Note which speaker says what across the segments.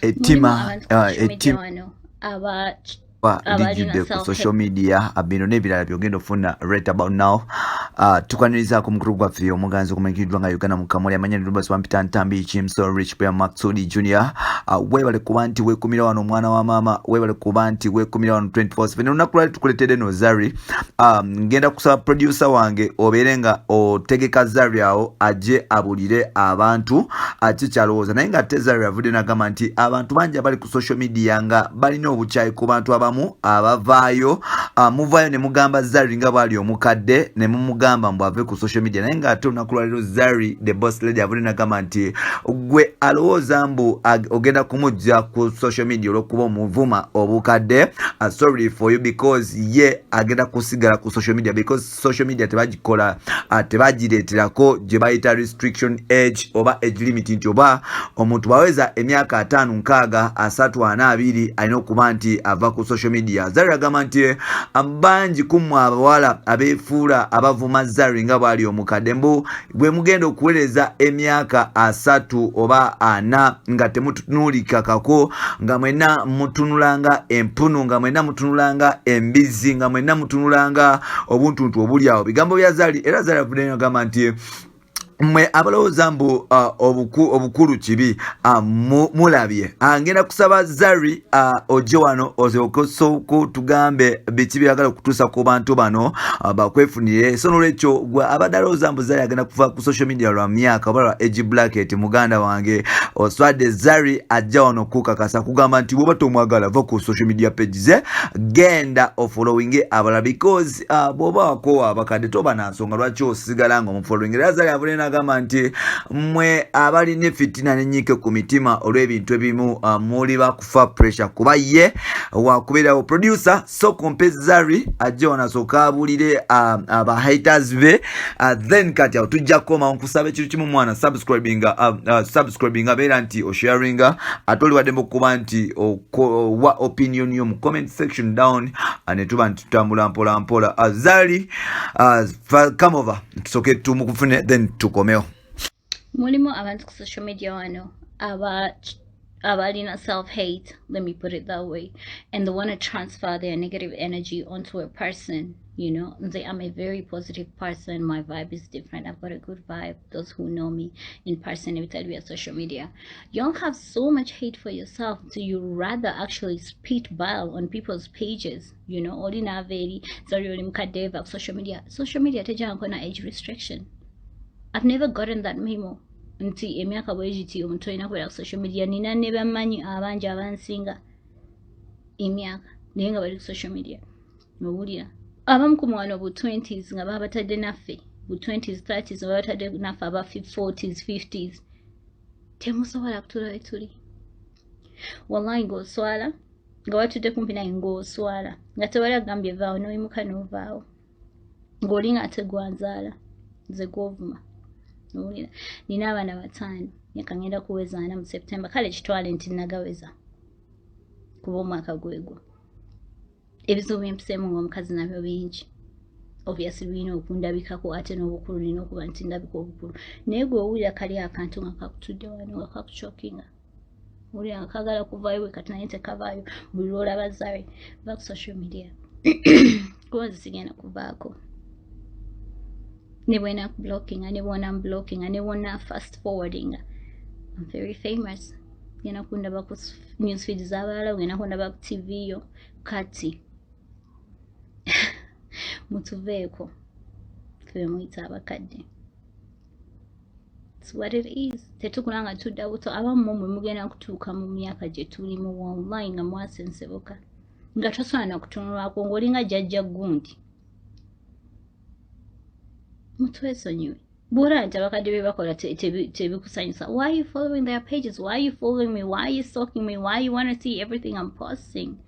Speaker 1: Ettima ettima lijjudde ku social media, bino n'ebirala byogenda ofuna right about now. Tukwanirizaako mukulu gwaffe omuganzi okumanyikiddwa nga Uganda Mukamuli, amanya nirubasi wampita Ntambi Kimso Rich Bea Maxudi Junior. Weebale kuba nti weekumira wano, omwana wa maama. Weebale kuba nti weekumira wano 24/7. Olunaku lwali tukuleetedde no Zari. Ngenda kusaba producer wange obeere nga otegeka Zari awo ajje abulire abantu kikyalowooza. Naye nga ate Zari avudde nagamba nti abantu bangi abali ku social media nga balina obukyayi ku bantu abamu abavaayo, muvaayo ne mugamba Zari nga bwali omukadde, ne mumugamba mbu ave ku social media. Naye ng'ate olunaku lwaliro Zari the Boss Lady avudde nagamba nti gwe alowooza mbu ogenda kumujja ku social media olw'okuba omuvuma obukadde, sorry for you, because ye agenda kusigala ku social media, because social media tebagikola, tebagireeterako gye bayita restriction age oba age limit, nti oba omuntu bwaweza emyaka 50, 60, 30, 40, 20 alina okuba nti ava ku social media. Zari agamba nti bangi kummwe abawala abeefuula abavuma Zari nga bwali omukadde, mbu bwe mugenda okuweereza emyaka 30 oba 40 nga temutunuulikakako, nga mwenna mutunulanga empunu, nga mwenna mutunulanga embizi, nga mwenna mutunulanga obuntuntu obuli awo. Bigambo bya Zari. Era Zari avuddeyo agamba nti mmwe abalowooza mbu obukulu kibi, mulabye. Ngenda kusaba Zari ojje wano osooke tugambe biki byagala okutuusa ku bantu bano bakwefunire. So nolwekyo gwe abadde alowooza mbu Zari agenda kuva ku social media lwa myaka oba lwa age bracket, muganda wange, oswadde. Zari ajja wano kukakasa kugamba nti bwoba tomwagala, va ku social media page ze, genda ofollowinge abalala, because bw'oba wakoowa abakadde, toba na nsonga lwaki osigala nga omufollowing. Era Zari avudde n'agamba nti mmwe abalina efitina n'enyiike ku mitima olw'ebintu ebimu, muli bakufa pressure, kuba ye wakubeerawo. Producer, so kompe Zari ajje wano asooka abulire aba haters be, then kati awo tujja kukomawo. Nkusaba ekintu kimu, mwana, subscribinga, beera nti osharinga, ate oli waddembe okuba nti wa opinion yo mu comment section down, ne tuba nti tutambula mpola mpola. Zari, come over, tusooke tumukufune, then tukomewo.
Speaker 2: Mulimu abantu ku social media wano aba abalina self-hate, let me put it that way, and they want to transfer their negative energy onto a person. Nze, I'm a very positive person. My vibe is different. I've got a good vibe, those who know me in person, ebitali via social media. You don't have so much hate for yourself, so you rather actually spit bile on people's pages. Oli naava eri, "Zari oli mukadde, va ku social media." Social media tejanko na age restriction. I've never gotten that memo nti emyaka bwe giti omuntu olina kubeera ku social media. Nina ne bamanyi abangi abansinga emyaka naye nga bali ku social media. Owulira abamu ku mwana bu 20s nga babatadde naffe, bu 20s, 30s nga babatadde naffe aba 40s, 50s. Temusobola kutuula we tuli, wallahi, ng'oswala nga watudde kumpi naye, ng'oswala nga tewali agambye vaawo, n'oyimuka n'ovaawo, ng'oli nga ate gwanzaala nze gwovuma. Owulira nina abaana 5, myaka ngenda kuweza 40 mu September. Kale kitwale nti nagaweza kuba omwaka gwegwo. Ebizibu byempiseemu ng'omukazi nabyo bingi, obviously birina okundabikako, ate n'obukulu nina okuba nti ndabika obukulu. Naye gwe owulira kali akantu nga kakutudde wano, nga kakuchokinga, owulira nga kagala kuvaayo bwe kati naye tekavaayo. Buli lwolaba Zari, va ku social media, kuba nze sigenda kuvaako. Ne bwena blockinga, ne bwona blockinga, ne bwona fast forwardinga, I'm very famous. Genda kundaba ku newsfeed z'abalala, ogenda kundaba ku TV yo. Kati mutuveeko ffe muyita abakadde. It's what it is. Tetukula nga tudda buto. Abamu mwe mugenda kutuuka mu myaka gye tulimu, wallahi, nga mwasensebuka, nga tosobola na kutunulwako, ng'olinga jjajja gundi. Mutwesonyiwe. Bw'olaba nti abakadde be bakola tebikusanyusa, why are you following their pages? Why are you following me? Why are you stalking me? Why you want to see everything I'm posting?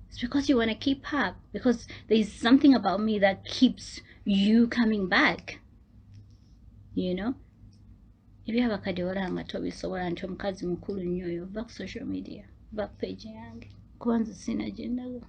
Speaker 2: It's because you want to keep up, because there's something about me that keeps you coming back. Ebyabakadde walaba nga tobisobola nti omukazi mukulu nnyo oyo, va ku social media, va ku page yange, kuba nze sina gye ndaga.